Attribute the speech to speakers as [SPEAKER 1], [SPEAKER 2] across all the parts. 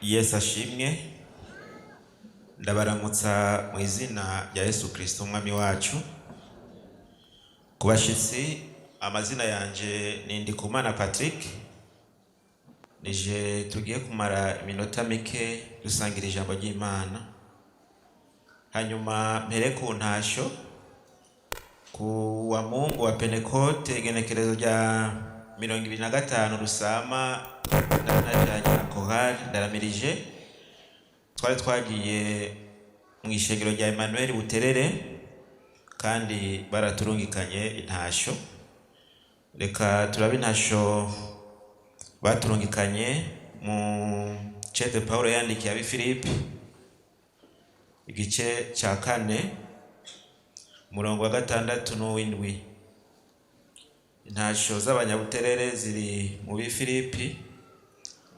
[SPEAKER 1] Yesu ashimwe. Ndabaramutsa mu izina rya Yesu Kristo umwami wacu. Ku bashitsi, amazina yanje ni Ndikumana Patrick. Nije tugiye kumara iminota mike dusangira ijambo ry'Imana, hanyuma mpere ku ntasho. Ku wa Mungu wa Pentekote, igenekerezo rya 25 Rusama, najanye na korali Ndaramirije. Twari twagiye mu ishengero rya Emmanuel Buterere, kandi baraturungikanye intasho. Reka turabe intasho baturungikanye mu cete Paulo yandikiye ab'i Filipi, igice ca 4, umurongo wa 6 n'uw'indwi. Intasho z'abanyabuterere ziri mu b'i Filipi,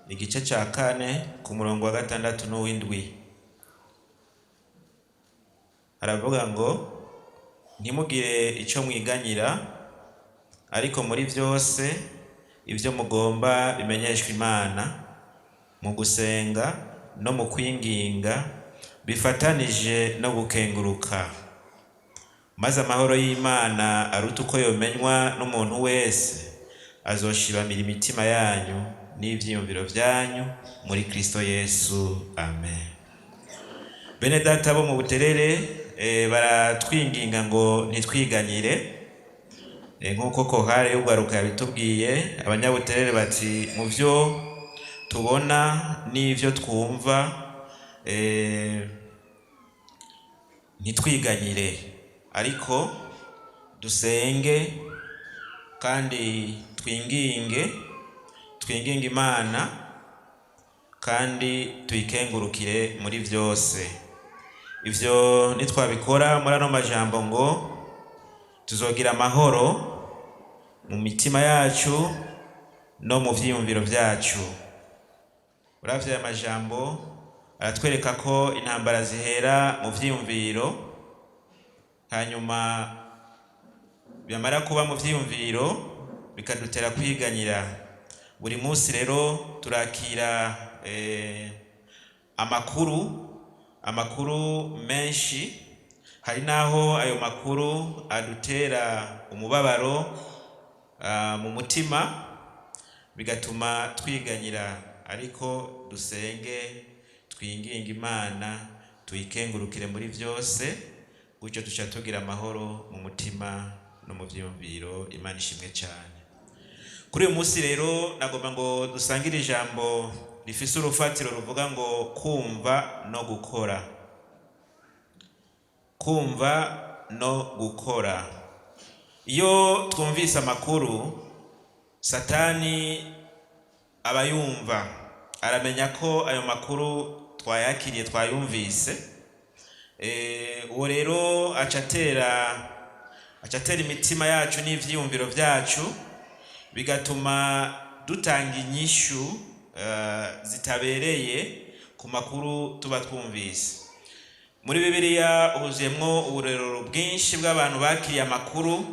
[SPEAKER 1] igice ca 4, ku murongo wa 6 n'uw'indwi. Aravuga ngo: "Ntimugire ico mwiganyira, ariko muri vyose ivyo mugomba bimenyeshwa Imana mu gusenga no mu kwinginga bifatanije no gukenguruka, maze amahoro y'Imana aruta uko yomenywa n'umuntu wese azoshibamira imitima yanyu n'ivyiyumviro vyanyu muri Kristo Yesu. Amen." Bene data bo mu Buterere baratwinginga ngo ntitwiganyire. Nk'uko kohare y'ugwaruka yabitubwiye, abanyabuterere bati mu vyo tubona n'ivyo twumva, ntitwiganyire, ariko dusenge kandi twinginge Imana kandi tuyikengurukire muri vyose. Ivyo nitwabikora muri ano majambo ngo tuzogira amahoro mu mitima yacu no mu vyiyumviro vyacu. Uravye aya majambo aratwereka ko intambara zihera mu vyiyumviro, hanyuma byamara kuba mu vyiyumviro bikadutera kwiganyira. Buri munsi rero turakira amakuru menshi. Hari n'aho ayo makuru adutera umubabaro mu mutima, bigatuma twiganyira. Ariko dusenge, twinginge Imana, tuyikengurukire muri vyose, gutyo duca tugira amahoro mu mutima no mu vyiyumviro. Imana ishimwe cyane. Kuri uyu munsi rero nagomba ngo dusangire ijambo rifise urufatiro ruvuga ngo kumva no gukora. Kumva no gukora. Iyo twumvise amakuru, Satani aba yumva, aramenya ko ayo makuru twayakiriye, twayumvise. Uwo rero aca atera imitima yacu n'ivyiyumviro vyacu, bigatuma dutanga inyishu zitabereye ku makuru tuba twumvise. Muri Bibiliya huzuyemwo uburorero bwinshi bw'abantu bakiriye amakuru,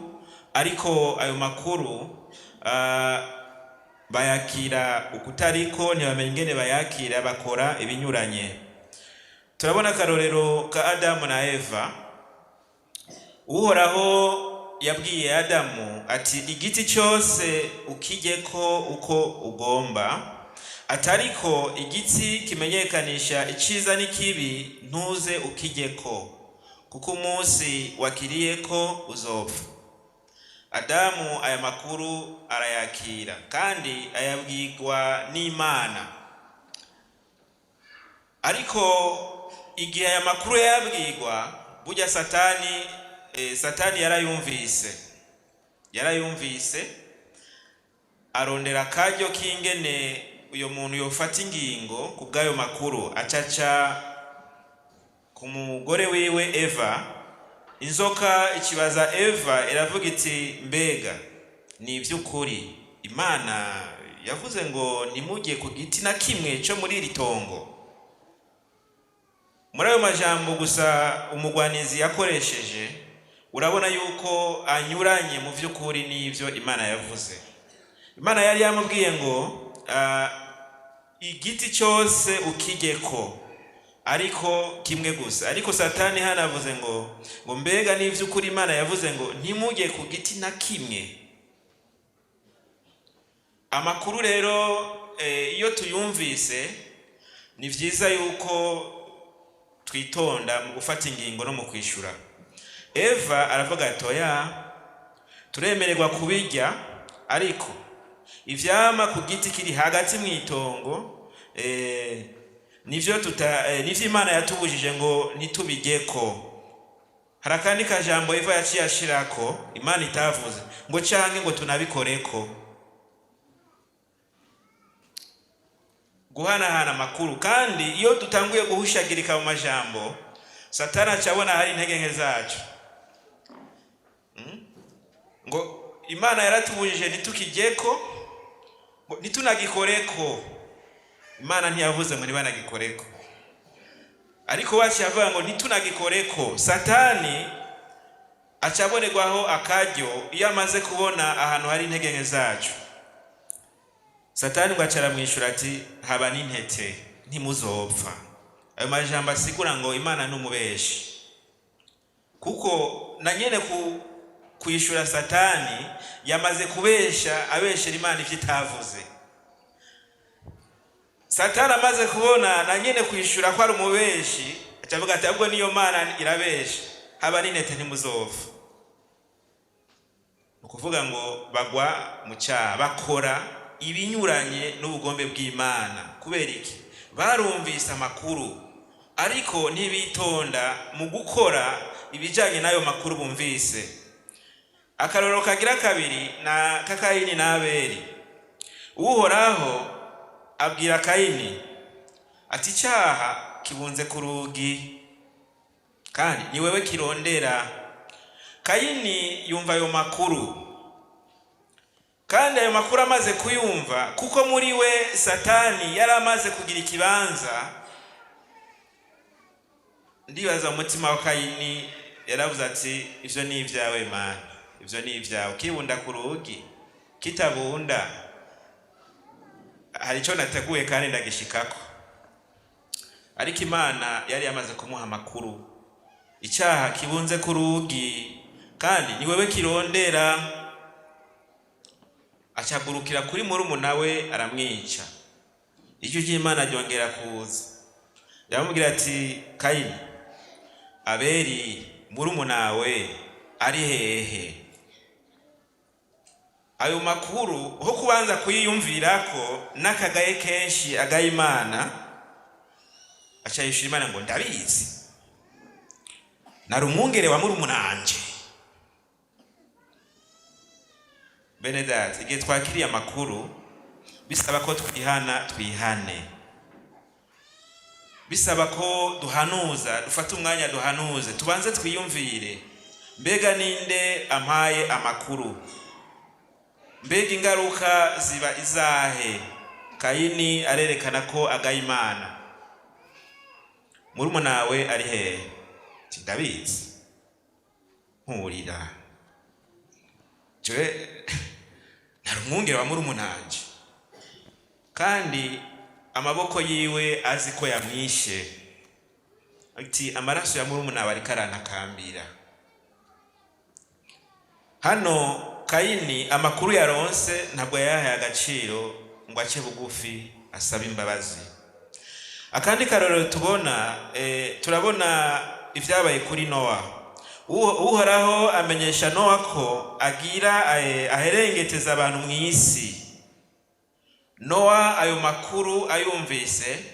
[SPEAKER 1] ariko ayo makuru bayakira ukutariko, ntibamenya ingene bayakira, bakora ibinyuranye. Turabona akarorero ka Adamu na Eva. Uhoraho yabwiye Adamu ati: "Igiti cyose ukijyeko uko ugomba," atariko igiti kimenyekanisha iciza n'ikibi ntuze ukijyeko, kuko umunsi wakiriyeko uzopfa. Adamu aya makuru arayakira kandi ayabwirwa n'Imana. Ariko igihe aya makuru yayabwirwa, burya Satani yarayumvise, arondera akaryo k'ingene uyo muntu yofata ingingo ku bw'ayo makuru, acaca ku mugore wiwe Eva. Inzoka ikibaza Eva, iravuga iti: "Mbega ni iby'ukuri Imana yavuze ngo ntimujye ku giti na kimwe cyo muri iri tongo?" Muri ayo majambo gusa umugwanizi yakoresheje, urabona yuko anyuranye mu by'ukuri n'ibyo Imana yavuze. Imana yari yamubwiye ngo Igiti cyose ukijyeko, ariko kimwe gusa. Ariko Satani hano avuze ngo mbega n'ivy'ukuri Imana yavuze ngo ntimujye ku giti na kimwe? Amakuru rero, iyo tuyumvise, ni vyiza yuko twitonda mu gufata ingingo no mu kwishura. Eva aravuga ati: "Oya, turemererwa kubirya, ariko ivyama ku giti kiri hagati mu itongo, nivyo tuta nivyo Imana yatubujije ngo ntitubijyeko." Hari akandi kajambo Eva yaciye ashirako Imana itavuze, ngo canke ngo tunabikoreko. Guhanahana amakuru, kandi iyo dutanguye guhushagirika mu majambo, Satani aca abona hari intege nke zacu. Ngo Imana yaratubujije ntitukijyeko, ngo ntitunagikoreko. Imana ntiyavuze ngo ntibanagikoreko, ariko waciye avuga ngo ntitunagikoreko. Satani aca abonerwaho akaryo iyo amaze kubona ahantu hari intege nke zacu. Satani ngo aca aramwishyura ati: "Haba n'intete, ntimuzopfa." Ayo majambo asigura ngo Imana ni umubeshi, kuko na nyene ku kwishyura Satani yamaze kubesha, abeshera Imana ivyo itavuze. Satani amaze kubona na nyene kwishyura ko ari umubeshi, aca avuga ati: "Ahubwo niyo Mana irabesha, haba n'intete, ntimuzopfa." Ni ukuvuga ngo bagwa mu cyaha, bakora ibinyuranye n'ubugombe bw'Imana. Kubera iki? Barumvise amakuru, ariko ntibitonda mu gukora ibijyanye n'ayo makuru bumvise. Akarorero kagira kabiri na kakayini n'Abeli. Uhoraho abwira Kayini ati: "Icyaha kibunze ku rugi, kandi ni wewe kirondera." Kayini yumva ayo makuru, kandi ayo makuru amaze kuyumva, kuko muri we Satani yari amaze kugira ikibanza, ndibaza mu mutima wa Kayini yaravuze ati: "Ivyo ni ibyawe, Mana, ivyo ni ibyawe. Kibunda ku rugi, kitabunda, hari icyo nateguye kandi ndagishikako." Ariko Imana yari yamaze kumuha amakuru: "Icyaha kibunze ku rugi, kandi ni wewe kirondera." Acagurukira kuri murumuna we, aramwica. Ijwi ry'Imana ryongera kuza, yamubwira ati: "Kayini, Abeli murumunawe ari hehe?" Ayo makuru, ho kubanza kuyiyumvirako n'akagaye kenshi agaye Imana, aca yishura Imana ngo: "Ndabizi, nari umwungere wa murumunanje." Bene data, igihe twakiriye amakuru, bisaba ko twihana, twihane. Bisaba ko duhanuza, dufate umwanya duhanuze, tubanze twiyumvire: mbega ninde ampaye amakuru? Mbega ingaruka ziba izahe? Kayini arerekana ko agaye Imana. "Murumunawe ari hehe?" Ati: "Ndabizi, nkurira jewe nari umwungere wa murumunanje." Kandi amaboko yiwe azi ko yamwishe, ati: "Amaraso ya murumunawe ariko arantakambira." Hano Kayini amakuru yaronse ntabwo yayahaye agaciro ngo ace bugufi asabe imbabazi. Akandi karorero tubona, turabona ibyabaye kuri Nowa. Uhoraho amenyesha Nowa ko agira aherengeteza abantu mu isi. Nowa ayo makuru ayumvise,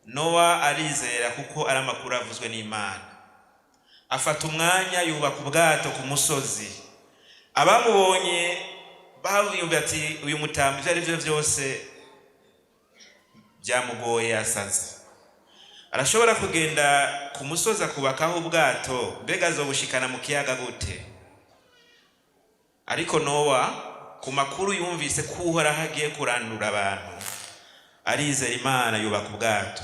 [SPEAKER 1] Nowa arizera, kuko ari amakuru avuzwe n'Imana. Afata umwanya yubaka ubwato ku musozi. Abamubonye biyumva ati: "Uyu mutama ibyo ari byo byose byamugoye, yasaze. Arashobora kugenda ku musozi akubakaho ubwato, mbega azobushikana mu kiyaga gute?" Ariko Nowa, ku makuru yumvise ko Uhoraho agiye kurandura abantu, arizera Imana, yubaka ubwato.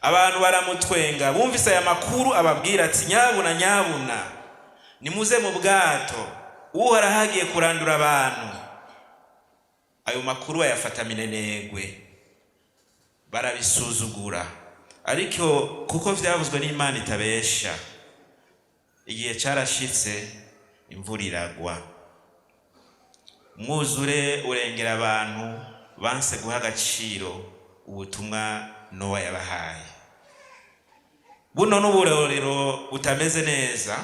[SPEAKER 1] Abantu baramutwenga bumvise aya makuru, ababwira ati: "Nyabuna, nyabuna, nimuze mu bwato, Uhoraho agiye kurandura abantu." Ayo makuru bayafata minenegwe. Barabisuzugura, ariko kuko vyavuzwe n'Imana itabesha, igihe carashitse, imvura iragwa, umwuzure urengera abantu banse guha agaciro ubutumwa Nowa yabahaye. Buno n'uburorero butameze neza,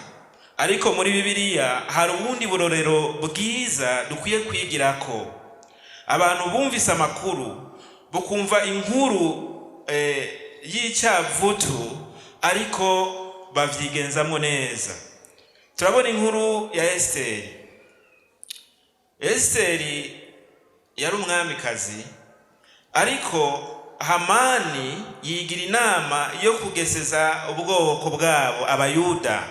[SPEAKER 1] ariko muri Bibiliya hari ubundi burorero bwiza dukwiye kwigirako. Abantu bumvise amakuru, bukumva inkuru y'icyavutu, ariko bavyigenzamwo neza. Turabona inkuru ya Esiteri. Esiteri yari umwamikazi, ariko Hamani yigira inama yo kugeseza ubwoko bwabo, Abayuda.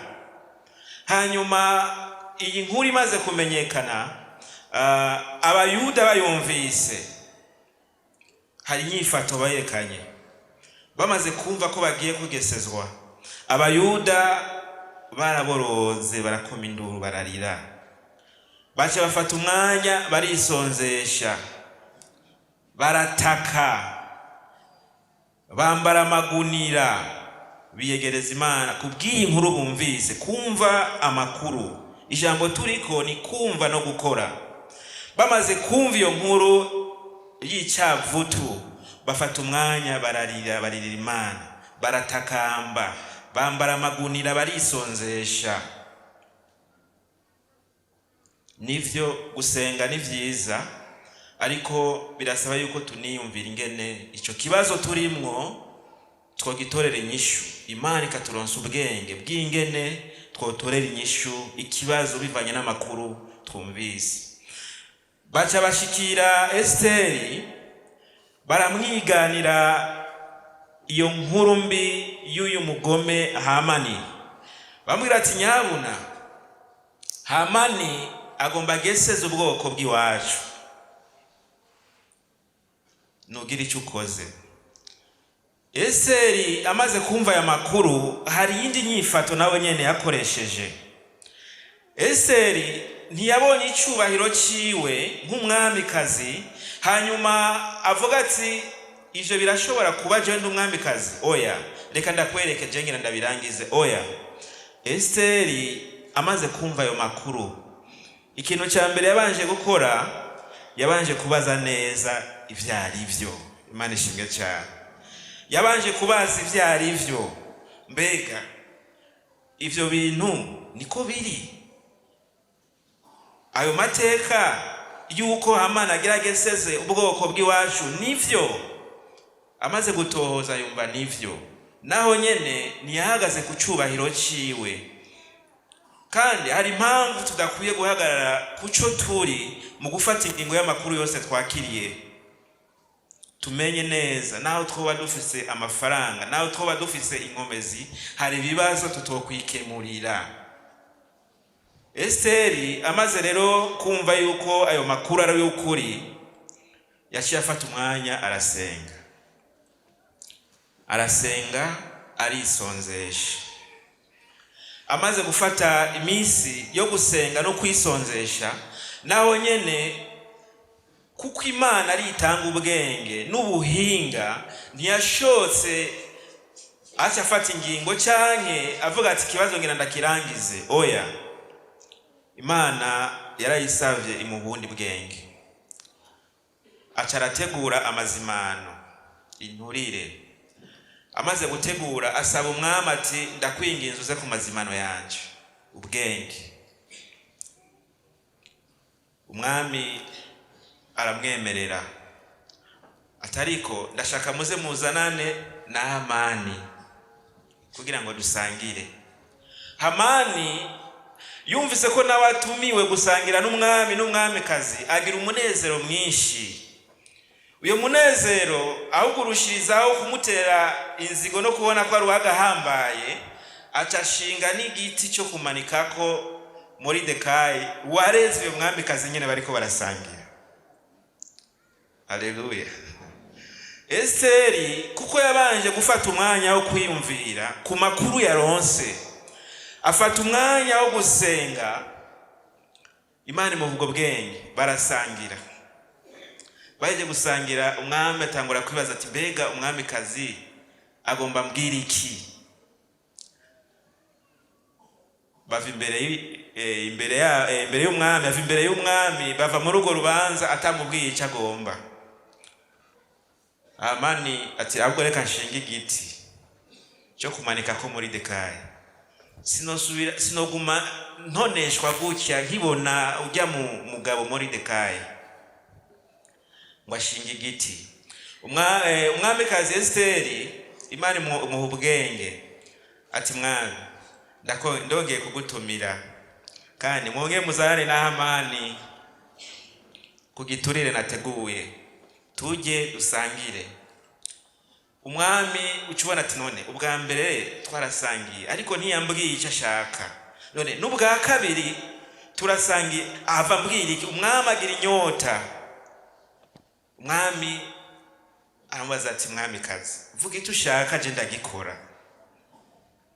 [SPEAKER 1] Hanyuma iyi nkuru imaze kumenyekana, Abayuda bayumvise, hari inyifato berekanye. Bamaze kumva ko bagiye kugesezwa, Abayuda baraboroze, barakoma induru, bararira, baca bafata umwanya barisonzesha, barataka, bambara amagunira, biyegereza Imana kubw'iyi nkuru bumvise. Kumva amakuru, ijambo turiko ni kumva no gukora. Bamaze kumva iyo nkuru y'icyavutu, bafata umwanya bararira, baririra Imana, baratakamba, bambara amagunira, barisonzesha. Nivyo, gusenga ni vyiza, ariko birasaba yuko tuniyumvira ingene ico kibazo turimwo twogitorera inyishu. Imana ikaturonsa ubwenge bw'ingene twotorera inyishu ikibazo bivanye n'amakuru twumvise. Baca bashikira Esiteri, baramwiganira iyo nkuru mbi y'uyu mugome Hamani. Bamubwira ati: "Nyabuna, Hamani agomba ageseze ubwoko bw'iwacu, nugira icyo ukoze." Esiteri amaze kumva aya makuru, hari iyindi nyifato nawe nyene yakoresheje. Esiteri ntiyabonye icubahiro ciwe nk'umwamikazi, hanyuma avuga ati: "Ivyo birashobora kuba, jewe ndi umwamikazi? Oya, reka ndakwereke, je ngira ndabirangize." Oya, Esiteri amaze kumva ayo makuru, ikintu cya mbere yabanje gukora, yabanje kubaza neza ivyo ari vyo. Imana ishimwe cyane. Yabanje kubaza ivyo ari vyo: mbega ivyo bintu niko biri? Ayo mateka y'uko Hamani ageragezeze ubwoko bw'iwacu nivyo? Amaze gutohoza yumva nivyo. Naho nyene ntiyahagaze ku cubahiro ciwe. Kandi hari impamvu tudakwiye guhagarara ku cyo turi mu gufata ingingo y'amakuru yose twakiriye. Tumenye neza, naho twoba dufise amafaranga, naho twoba dufise inkomezi, hari ibibazo tutokwikemurira. Esiteri amaze rero kumva yuko ayo makuru ari ay'ukuri, yaciye afata umwanya arasenga, arasenga, arisonzesha. Amaze gufata iminsi yo gusenga no kwisonzesha, naho nyene, kuko Imana aritanga ubwenge n'ubuhinga, ntiyashotse aca afata ingingo canke avuga ati: "Ikibazo ngira ndakirangize." Oya, Imana yarayisavye imuha ubundi bwenge. Aca arategura amazimano, inturire. Amaze gutegura, asaba umwami ati: "Ndakwinginze uze ku mazimano yanje." Ubwenge. Umwami aramwemerera, atariko ndashaka muze muzanane na Hamani kugira ngo dusangire. Hamani yumvise ko nawe atumiwe gusangira n'umwami n'umwamikazi, agira umunezero mwinshi. Uyo munezero ahubwo urushirizaho kumutera inzigo no kubona ko ari uwagahambaye. Aca ashinga n'igiti cyo kumanikako Moridekayi wareze uyo mwamikazi nyine bariko barasangira. Haleluya! Esiteri, kuko yabanje gufata umwanya wo kwiyumvira ku makuru yaronse, afata umwanya wo gusenga, Imana imuha ubwo bwenge, barasangira. Baheje gusangira, umwami atangura kwibaza ati: "Mbega umwamikazi agomba mbwira iki?" Bava imbere imbere ya imbere y'umwami, ava imbere y'umwami, bava muri urwo rubanza atamubwiye icyo agomba. Hamani ati: "Ahubwo reka nshinge igiti cyo kumanikako Moridekayi, sinosubira, sinoguma ntoneshwa gutya nkibona ujya mu mugabo Moridekayi." Ngo ashinge igiti. Umwamikazi Esiteri, Imana imuha ubwenge, ati: "Mwami, ndongeye kugutumira, kandi mwongere muzane na Hamani ku giturire nateguye, tujye dusangire." Umwami uca ubona ati: "None ubwa mbere twarasangiye, ariko ntiyambwiye icyo ashaka. None n'ubwa kabiri turasangiye, ava ambwira iki?" Umwami agira inyota. Umwami aramubaza ati: "Mwamikazi, vuga icyo ushaka, je ndagikora.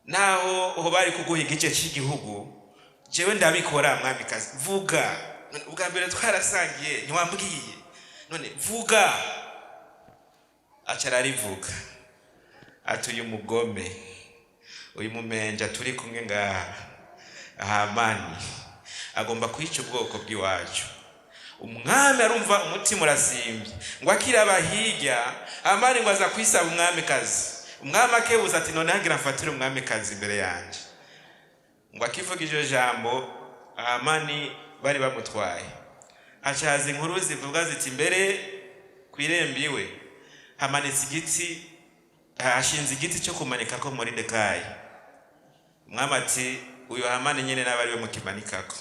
[SPEAKER 1] Naho ho bari kuguha igice cy'igihugu, jewe ndabikora. Mwamikazi, vuga. None ubwa mbere twarasangiye, ntiwambwiye. None vuga." Aca ararivuga, ati: "Uyu mugome, uyu mumenja turi kumwe ngaha, Hamani, agomba kwica ubwoko bw'iwacu." Umwami arumva umutima urasimbye. Ngo akiraba hirya, Hamani ngo aza kwisaba umwamikazi. Umwami akebuza ati: "None hagira mfatire umwamikazi imbere yanjye." Ngo akivuga iryo jambo, Hamani bari bamutwaye. Haca haza inkuru zivuga ziti: "Mbere ku irembo iwe hamanitse igiti, hashinze igiti cyo kumanikako Moridekayi." Umwami ati: "Uyu Hamani nyine nawe ari we mukimanikako."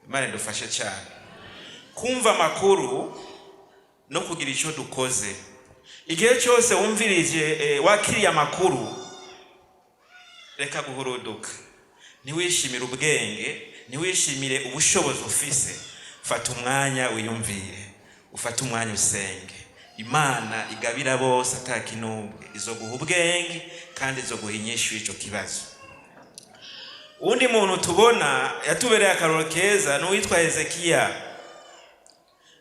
[SPEAKER 1] Imana idufashe cyane kumva amakuru no kugira icyo dukoze. Igihe cyose wumvirije, wakiriye amakuru, reka guhuruduka. Ntiwishimire ubwenge, ntiwishimire ubushobozi ufise. Fata umwanya wiyumvire, ufate umwanya usenge. Imana igabira bose atakinubwe, izoguha ubwenge kandi izoguha inyishu y'ico kibazo. Uwundi muntu tubona yatubereye akarorero keza ni uwitwa Hezekiya.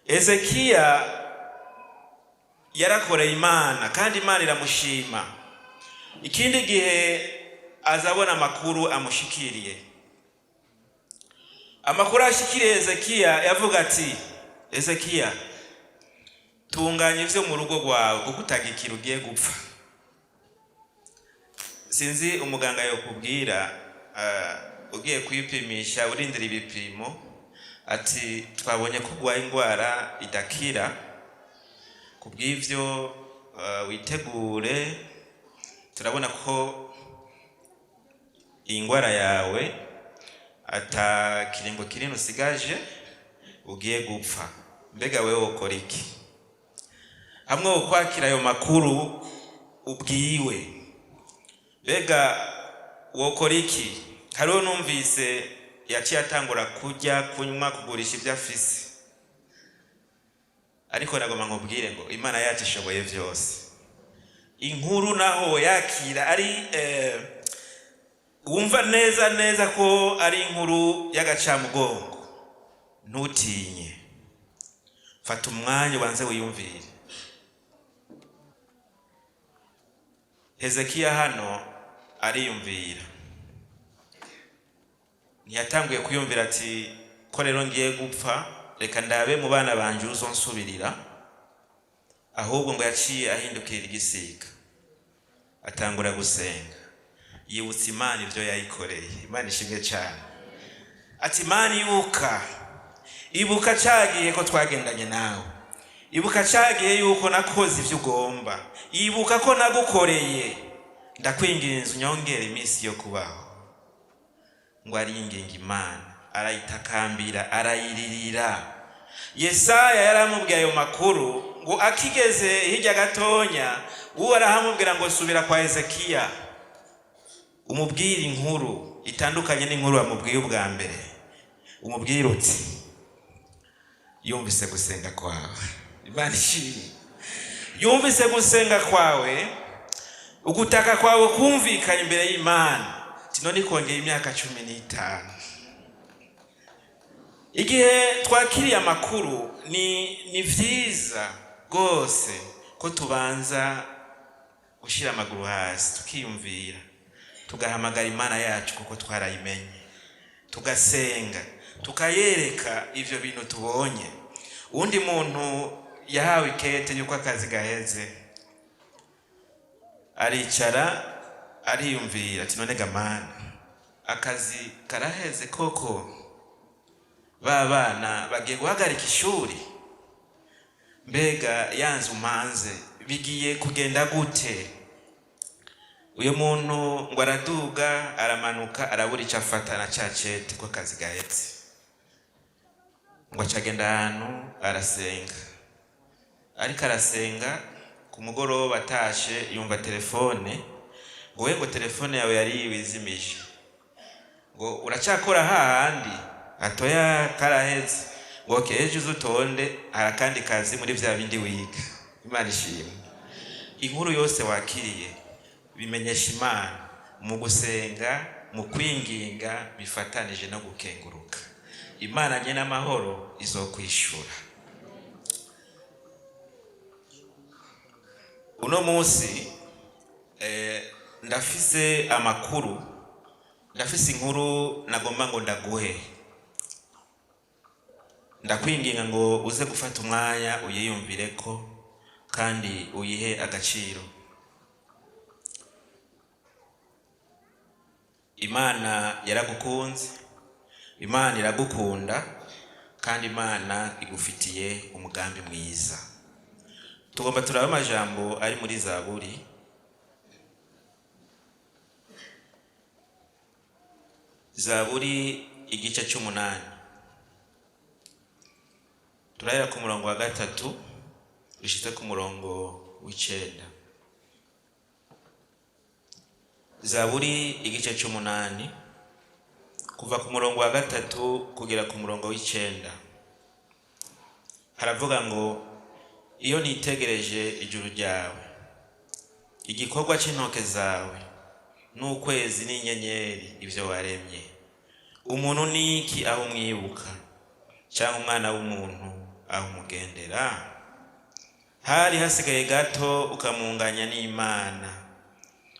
[SPEAKER 1] Hezekiya yarakoreye Imana kandi Imana iramushima. Ikindi gihe azabona amakuru amushikiriye. Amakuru ashikiriye Hezekiya yavuga ati: "Hezekiya, tunganya ivyo mu rugo rwawe, kuko utagikira, ugiye gupfa." Sinzi umuganga yokubwira, ugiye kwipimisha, urindira ibipimo, ati: "Twabonye ko urwaye indwara idakira. Kubw'ivyo, witegure, turabona ko iyi ndwara yawe ata kiringo kinini usigaje, ugiye gupfa." Mbega wewe wokora iki hamwe wo kwakira ayo makuru ubwiwe? Mbega wokora iki? Hariho numvise yaciye atangura kurya, kunywa, kugurisha ibyo afise. Ariko nagomba nkubwire ngo Imana yacu ishoboye vyose. Inkuru naho yakira ari wumva neza neza ko ari inkuru y'agacamugongo, ntutinye. Fata umwanya ubanze wiyumvire. Hezekiya hano ariyumvira. Ntiyatanguye kwiyumvira ati: "Ko rero ngiye gupfa, reka ndabe mu bana banje uzonsubirira." Ahubwo ngo yaciye ahindukirira igisiga, atangura gusenga, yibutsa Imana ibyo yayikoreye. Imana ishimwe cyane. Ati: "Imana, ibuka, ibuka ca gihe ko twagendanye nawe, ibuka ca gihe yuko nakoze ibyo ugomba, ibuka ko nagukoreye. Ndakwinginze unyongere iminsi yo kubaho." Ngo aringinga Imana, arayitakambira, arayiririra. Yesaya yaramubwiye ayo makuru. Ngo akigeze hirya gatonya, uwo arahamubwira ngo: "Subira kwa Hezekiya, umubwire inkuru itandukanye n'inkuru wamubwiye ubwa mbere. Umubwire uti: yumvise gusenga kwawe." Imana ishimwe. Yumvise gusenga kwawe, ugutaka kwawe kumvikanye imbere y'Imana. Tino nikongeye imyaka 15. Igihe twakiriye amakuru, ni vyiza rwose ko tubanza gushyira amaguru hasi, tukiyumvira, tugahamagara Imana yacu kuko twarayimenye, tugasenga, tukayereka ivyo bintu tubonye. Uwundi muntu yahawe ikete yuko akazi gaheze, aricara ariyumvira ati: "None gamana, akazi karaheze koko? Ba bana bagiye guhagarika ishuri? Mbega yanze umanze bigiye kugenda gute?" Uyu muntu ngo araduga, aramanuka, arabura icyo afata na ca cete ko akazi gahetse. Ngo acagenda ahantu arasenga. Ariko arasenga, ku mugoroba atashe, yumva telefone ngo: "We," ngo, "telefone yawe yari wizimije," ngo, "uracakora hahandi?" "Atoya, karaheze." Ngo: "Okay, ejo uze utonde, hari akandi kazi muri vya bindi wiga." Imana ishimwe. Inkuru yose wakiriye, bimenyesha Imana mu gusenga, mu kwinginga bifatanije no gukenguruka. Imana nye n'amahoro izokwishura. Uno munsi ndafise amakuru, ndafise inkuru nagomba ngo ndaguhe. Ndakwinginga ngo uze gufata umwanya uyiyumvire ko kandi uyihe agaciro. Imana yaragukunze, Imana iragukunda, kandi Imana igufitiye umugambi mwiza. Tugomba turabe amajambo ari muri Zaburi. Zaburi igice c'umunani, turahera ku murongo wa 3 dushitse ku murongo w'icenda. Zaburi igice c'umunani, kuva ku murongo wa 3 kugera ku murongo w'icenda, haravuga ngo: "Iyo nitegereje ijuru ryawe, igikorwa c'intoke zawe, n'ukwezi n'inyenyeri, ivyo waremye, umuntu niki aho umwibuka, cyangwa umwana w'umuntu aho umugendera? Hari hasigaye gato ukamunganya n'Imana,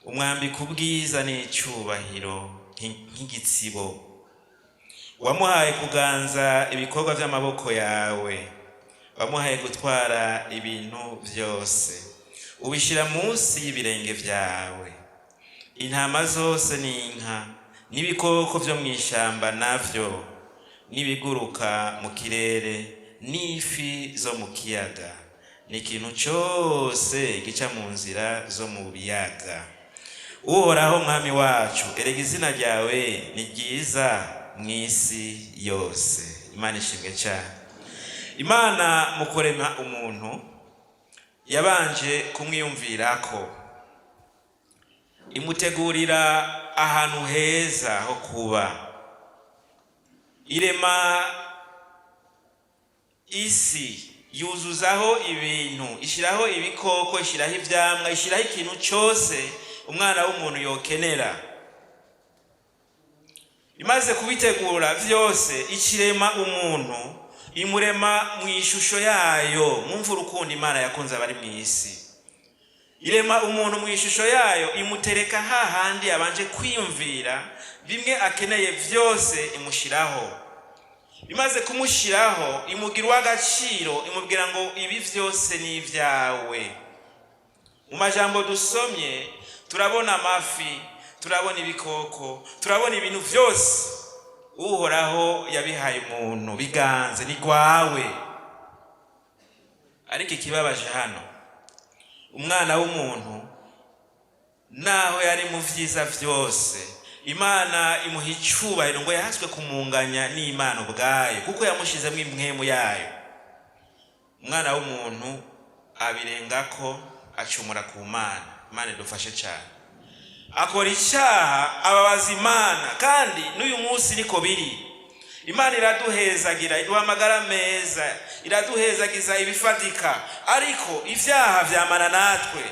[SPEAKER 1] umwambika ubwiza n'icubahiro nk'igitsibo. Wamuhaye kuganza ibikorwa vy'amaboko yawe, wamuhaye gutwara ibintu vyose, ubishira munsi y'ibirenge vyawe, intama zose n'inka n'ibikoko vyo mw'ishamba navyo, n'ibiguruka mu kirere, n'ifi zo mu kiyaga, n'ikintu cose gica mu nzira zo mu biyaga. Uhoraho Mwami wacu, erega izina ryawe ni ryiza mw'isi yose." Imana ishimwe cyane. Imana mu kurema umuntu yabanje kumwiyumvirako, imutegurira ahantu heza ho kuba, irema isi, yuzuzaho ibintu, ishyiraho ibikoko, ishyiraho ivyamwa, ishyiraho ikintu cyose umwana w'umuntu yokenera. Imaze kubitegura vyose, ikirema umuntu, imurema mu ishusho yayo. Mwumva urukundo Imana yakunze abari mu isi. Irema umuntu mu ishusho yayo, imutereka hahandi yabanje kwiyumvira bimwe akeneye vyose, imushiraho. Imaze kumushiraho, imugira uw'agaciro, imubwira ngo: "Ibi vyose ni ibyawe." Mu majambo dusomye, turabona amafi, turabona ibikoko, turabona ibintu vyose Uhoraho yabihaye umuntu, biganze ni rwawe. Ariko ikibabaje hano, umwana w'umuntu, naho yari mu vyiza vyose, Imana imuha icubahiro, ngo yahaswe kumunganya n'Imana ubwayo kuko yamushizemo impwemu yayo. Umwana w'umuntu abirengako, acumura ku Mana. Imana idufashe cyane. Akora icyaha, ababaza Imana. Kandi n'uyu munsi niko biri. Imana iraduhezagira, iduha amagara meza, iraduhezagiza ibifatika, ariko ivyaha vyamana natwe.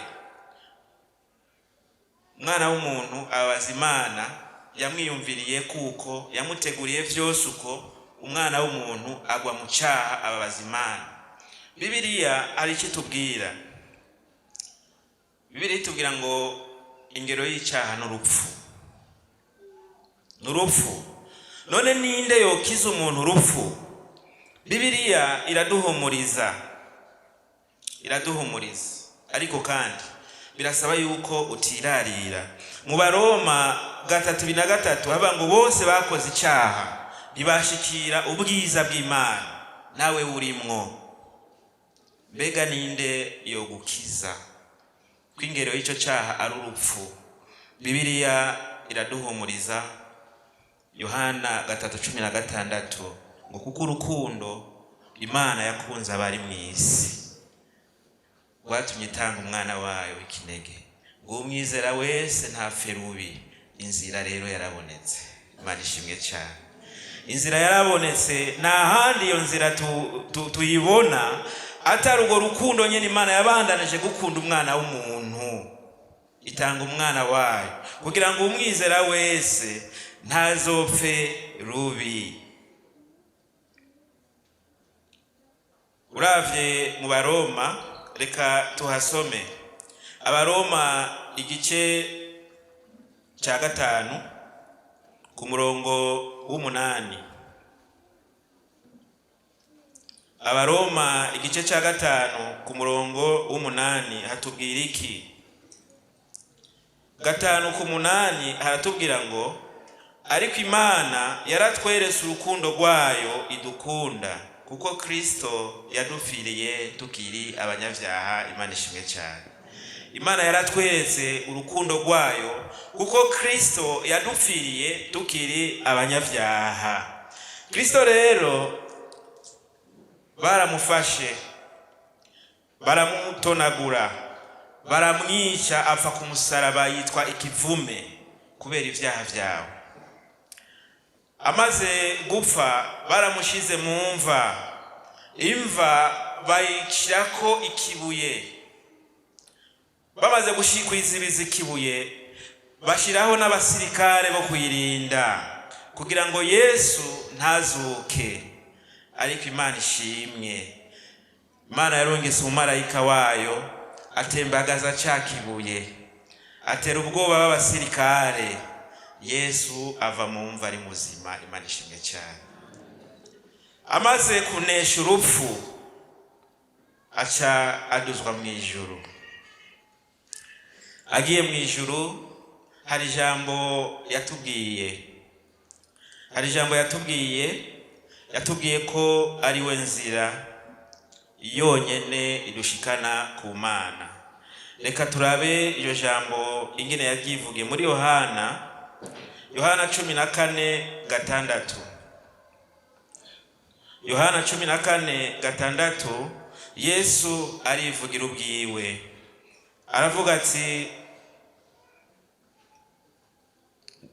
[SPEAKER 1] Umwana w'umuntu ababaza Imana yamwiyumviriye kuko yamuteguriye vyose uko. Umwana w'umuntu agwa mu cyaha, ababaza Imana. Bibiliya hari icyo itubwira. Bibiliya itubwira ngo ingero y'icyaha ni urupfu, ni urupfu. None ninde yokiza umuntu urupfu? Bibiliya iraduhumuriza, iraduhumuriza, ariko kandi birasaba yuko utirarira. Mu Baroma 3:23 havuga ngo bose bakoze icyaha, ntibashikira ubwiza bw'Imana, nawe urimwo. Mbega ninde yogukiza ko ingero y'icyo cyaha ari urupfu? Bibiliya iraduhumuriza, Yohana 3:16 ngo kuko urukundo Imana yakunze abari mu isi rwatumye itanga umwana wayo w'ikinege, ngo umwizera wese ntapfe rubi. Inzira rero yarabonetse. Imana ishimwe cyane. Inzira yarabonetse. Nta handi iyo nzira tuyibona atari urwo rukundo nyine Imana yabandanije gukunda umwana w'umuntu, itanga umwana wayo kugira ngo umwizera wese ntazopfe rubi. Uravye mu Baroma, reka tuhasome, Abaroma igice cya 5 ku murongo w'8. Abaroma igice cya 5 ku murongo w'8 hatubwira iki? 5:8 haratubwira ngo ariko Imana yaratweretse urukundo rwayo idukunda, kuko Kristo yadupfiriye tukiri abanyabyaha. Imana ishimwe cyane. Imana yaratweretse urukundo rwayo kuko Kristo yadupfiriye tukiri abanyabyaha. Kristo rero baramufashe, baramutonagura, baramwica, apfa ku musaraba, yitwa ikivume kubera ibyaha byawe. Amaze gupfa baramushize mu mva, imva bayishyirako ikibuye. Bamaze kuyizibiza ikibuye, bashyiraho n'abasirikare bo kuyirinda kugira ngo Yesu ntazuke. Ariko Imana ishimwe, Imana yarungitse umumarayika wayo, atembagaza cya kibuye, atera ubwoba b'abasirikare. Yesu ava mu mva ari muzima. Imana ishimwe cyane. Amaze kunesha urupfu, aca aduzwa mu ijuru. Agiye mu ijuru, hari ijambo yatubwiye, hari ijambo yatubwiye. Yatubwiye ko ari we nzira yonyene idushikana ku Mana. Reka turabe iryo jambo ingene yaryivugiye muri Yohana, Yohana 14:6. Yohana 14:6, Yesu arivugira ubwiwe, aravuga ati: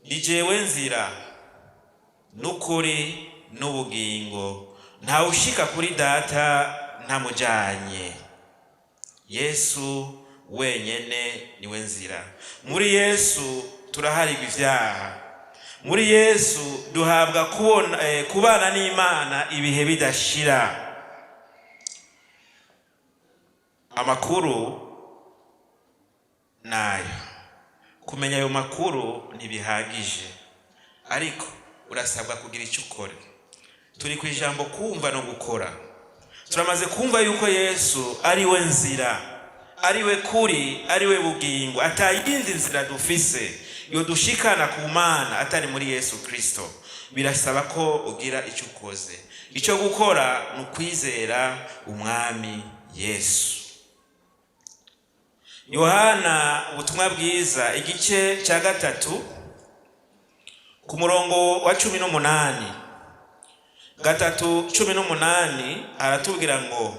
[SPEAKER 1] "Ni jewe nzira n'ukuri n'ubugingo, ntawe ushika kuri Data ntamujanye." Yesu wenyene niwe nzira. Muri Yesu turaharirwa ivyaha. Muri Yesu duhabwa kubona, kubana n'Imana ibihe bidashira. Amakuru nayo, kumenya ayo makuru ntibihagije, ariko urasabwa kugira icyo ukora. Turi ku ijambo kumva no gukora. Turamaze kumva yuko Yesu ari we nzira, ari we kuri, ari we bugingo, atayindi nzira dufise yodushikana ku Mana atari muri Yesu Kristo. Birasaba ko ugira icyo ukoze. Icyo gukora ni ukwizera Umwami Yesu. Yohana ubutumwa bwiza igice cya 3 ku murongo wa 18, 3:18, aratubwira ngo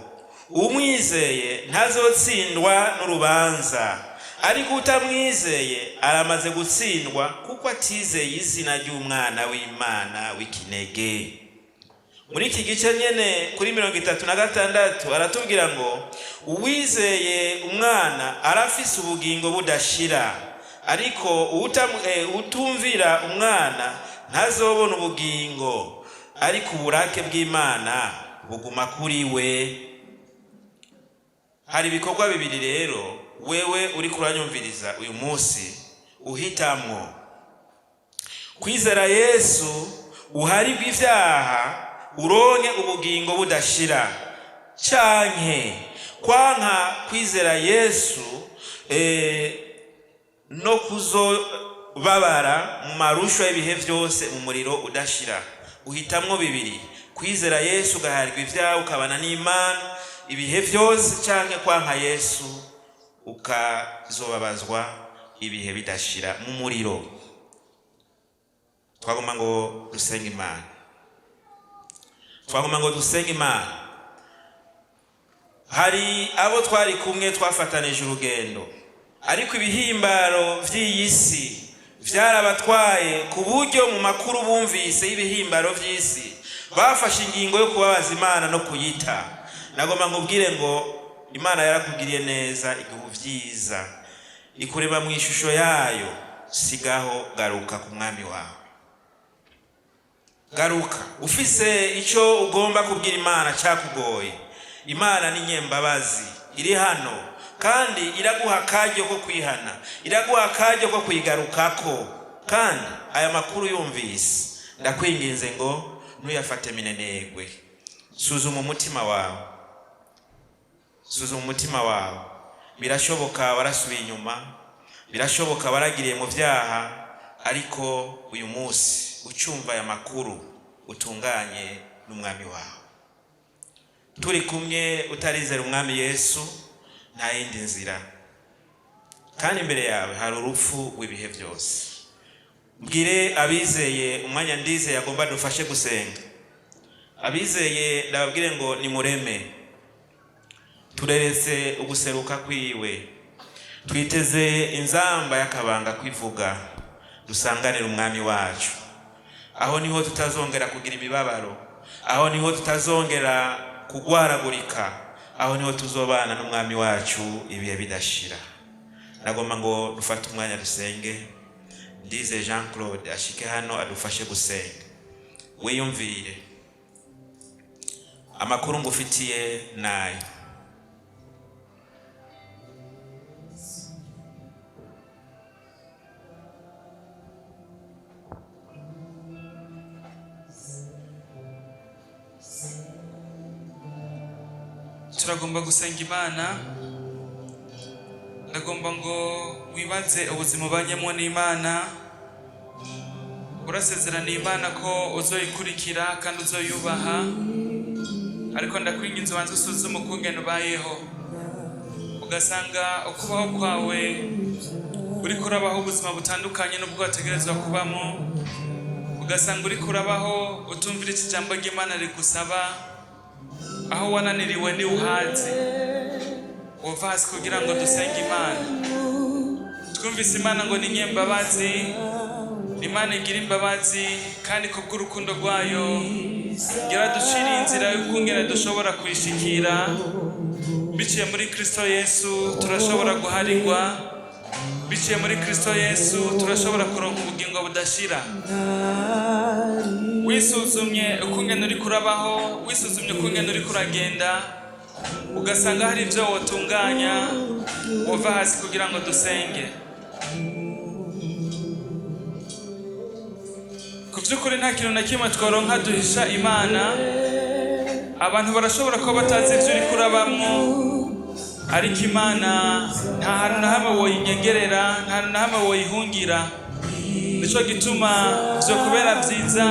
[SPEAKER 1] umwizeye ntazotsindwa n'urubanza, ariko utamwizeye aramaze gutsindwa kuko atizeye izina ry'umwana w'Imana w'ikinege. Muri iki gice nyene kuri 36 aratubwira ngo uwizeye umwana arafise ubugingo budashira, ariko utumvira umwana ntazobona ubugingo, Ariko uburake bw'Imana buguma kuri we. Hari ibikorwa bibiri rero wewe uri kuranyumviriza uyu munsi uhitamwo: kwizera Yesu uharirwe ibyaha uronke ubugingo budashira, canke kwanka kwizera Yesu no kuzobabara mu marushwa y'ibihe byose mu muriro udashira. Uhitamwo bibiri: kwizera Yesu ugaharirwa ibyaha ukabana n'Imana ibihe byose, canke kwanka Yesu ukazobabazwa ibihe bidashira mu muriro. Twagomba ngo dusenge Imana, twagomba ngo dusenge Imana. Hari abo twari kumwe, twafatanije urugendo, ariko ibihimbaro vy'iyi si vyarabatwaye, ku buryo mu makuru bumvise y'ibihimbaro vy'isi bafashe ingingo yo kubabaza Imana no kuyita. Nagomba nkubwire ngo Imana yarakugiriye neza, iguha vyiza, ikureba mu ishusho yayo. Sigaho, garuka ku Mwami wawe, garuka. Ufise icyo ugomba kubwira Imana cyakugoye, Imana ni nyembabazi, iri hano kandi iraguha akaryo ko kwihana, iraguha akaryo ko kuyigarukako. Kandi aya makuru yumvise, ndakwinginze ngo ntuyafate minenegwe. Suzuma umutima wawe, suzuma umutima wawe. Birashoboka warasubiye inyuma, birashoboka waragiriye mu byaha, ariko uyu munsi ucumva aya makuru, utunganye n'Umwami wawe. Turi kumwe, utarizera Umwami Yesu, nta yindi nzira, kandi imbere yawe hari urupfu w'ibihe byose. Mbwire abizeye, umwanya ndizeye agomba dufashe gusenga. Abizeye ndababwire ngo nimureme, tureretse uguseruka kwiwe, twiteze inzamba y'akabanga kwivuga, dusanganire Umwami wacu. Aho niho tutazongera kugira imibabaro, aho niho tutazongera kugwaragurika, aho niho tuzobana n'Umwami wacu ibihe bidashira. Nagomba ngo dufate umwanya dusenge. Ndize Jean Claude ashike hano adufashe gusenga. Wiyumvire amakuru ngufitiye nayo.
[SPEAKER 2] Turagomba gusenga Imana. Ndagomba ngo wibaze ubuzima ubanyemo n'Imana. Urasezeraniye Imana ko uzoyikurikira kandi uzoyubaha, ariko ndakwinginze ubanze usuzume ukungene ubayeho, ugasanga ukubaho kwawe uriko urabaho ubuzima butandukanye n'ubwo wategerezwa kubamo, ugasanga uriko urabaho utumvira iki jambo ry'Imana rigusaba. Aho wananiriwe ni uhazi, wova hasi kugira ngo dusenge Imana. Twumvise Imana ngo ni nyembabazi, Imana igira imbabazi, kandi kubw'urukundo rwayo yaraduciriye inzira y'ukungene dushobora kuyishikira. Biciye muri Kristo Yesu turashobora guharirwa, biciye muri Kristo Yesu turashobora kuronka ubugingo budashira. Wisuzumye ukungene uriko urabaho, wisuzumye ukungene uriko uragenda, ugasanga hari ibyo wotunganya, wova hasi kugira ngo dusenge. Ku by'ukuri nta kintu na kimwe tworonka duhisha Imana. Abantu barashobora kuba batazi ibyo uriko urabamwo, ariko Imana nta hantu na hamwe woyinyegerera, nta hantu na hamwe woyihungira. Nico gituma vyo kubera vyiza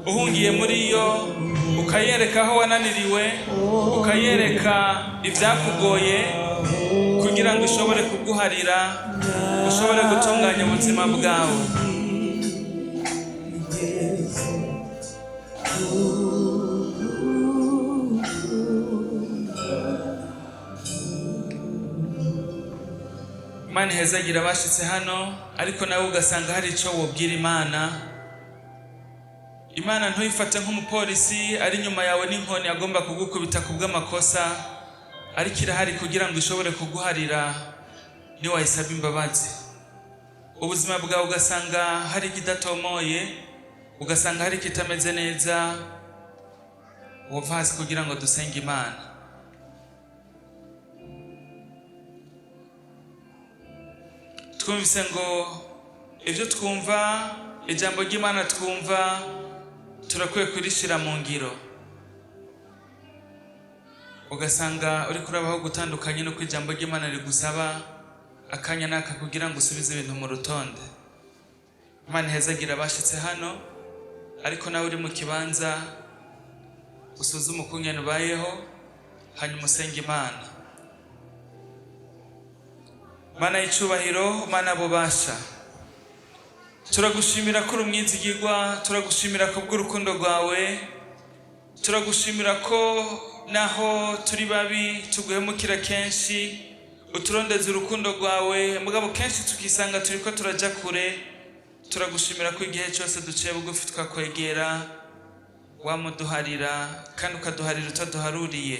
[SPEAKER 2] uhungiye muri yo, ukayereka aho wananiriwe, ukayereka ibyakugoye, kugira ngo ishobore kuguharira, ushobore gutunganya ubuzima bwawe. Imana ihezagira abashitse hano, ariko nawe ugasanga hari ico wobwira Imana. Imana ntuyifate nk'umupolisi ari inyuma yawe n'inkoni agomba kugukubita kubw'amakosa, ariko irahari kugira ngo ishobore kuguharira niwayisaba imbabazi. Ubuzima bwawe ugasanga hari ikidatomoye. Ugasanga hari ikitameze neza, wova hasi kugira ngo dusenge Imana. Twumvise ngo ibyo twumva, ijambo ry'Imana twumva, turakwiye kurishira mu ngiro. Ugasanga uriko urabaho gutandukanye nuko ijambo ry'Imana rigusaba, akanya naka kugira ngo usubize ibintu mu rutonde. Imana ihezagira abashitse hano, ariko nawe uri mu kibanza usuzume ukungene ubayeho, hanyuma usenge Imana. Mana y'icubahiro, Mana bubasha, turagushimira ko uri umwizigirwa, turagushimira ko bw'urukundo rwawe, turagushimira ko naho turi babi tuguhemukira kenshi, uturondeza urukundo rwawe, mugabo kenshi tukisanga turiko turaja kure. Turagushimira ko igihe cyose duciye bugufi twakwegera, wamuduharira kandi ukaduharira utaduharuriye.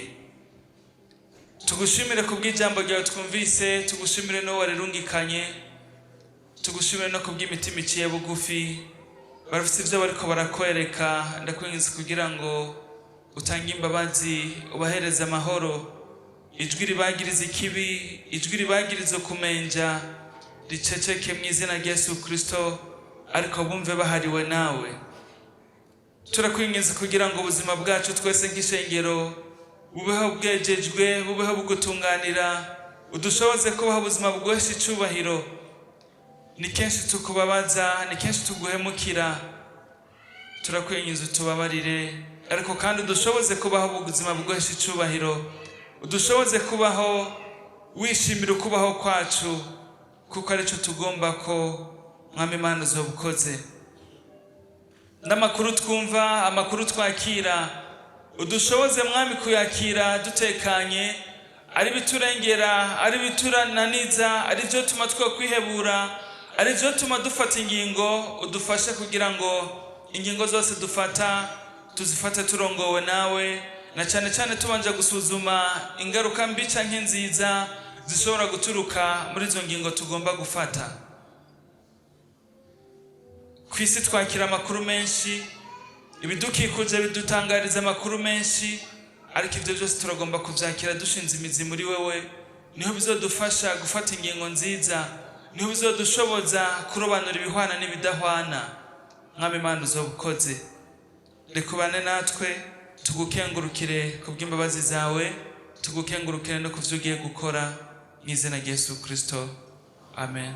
[SPEAKER 2] Tugushimire kubw'ijambo ryawe twumvise, tugushimire n'uwo warirungikanye, tugushimire no kubw'imitima iciye bugufi barafite ibyo bariko barakwereka. Ndakwinginze kugira ngo utange imbabazi, ubahereze amahoro. Ijwi ribagiriza ikibi, ijwi ribagiriza kumenja riceceke mu izina rya Yesu Kristo, ariko bumve bahariwe nawe. Turakwinginze kugira ngo ubuzima bwacu twese nk'ishengero bubeho bwejejwe, bubeho bugutunganira, udushoboze kubaho ubuzima bwohesha icubahiro. Ni kenshi tukubabaza, ni kenshi tuguhemukira. Turakwinginze utubabarire, ariko kandi udushoboze kubaho ubuzima bwohesha icubahiro, udushoboze kubaho wishimira ukubaho kwacu, kuko aricyo tugomba ko Mwami Imana uzobukoze. N'amakuru twumva, amakuru twakira, udushoboze Mwami kuyakira dutekanye, ari biturengera, ari biturananiza, ari byo tuma two kwihebura, ari byo tuma dufata ingingo. Udufashe kugira ngo ingingo zose dufata tuzifate turongowe nawe, na cyane cyane tubanje gusuzuma ingaruka mbi canke nziza zishobora guturuka muri izo ngingo tugomba gufata. Ku isi twakira amakuru menshi, ibidukikuje bidutangariza amakuru menshi, ariko ibyo byose turagomba kubyakira dushinze imizi muri wewe. Niho bizodufasha gufata ingingo nziza, niho bizodushoboza kurobanura ibihwana n'ibidahwana. Mwami Imana uzobukoze, reka ubane natwe, tugukengurukire kubw'imbabazi zawe, tugukengurukire no kuvyo ugiye gukora, mu izina rya Yesu Kristo, amen.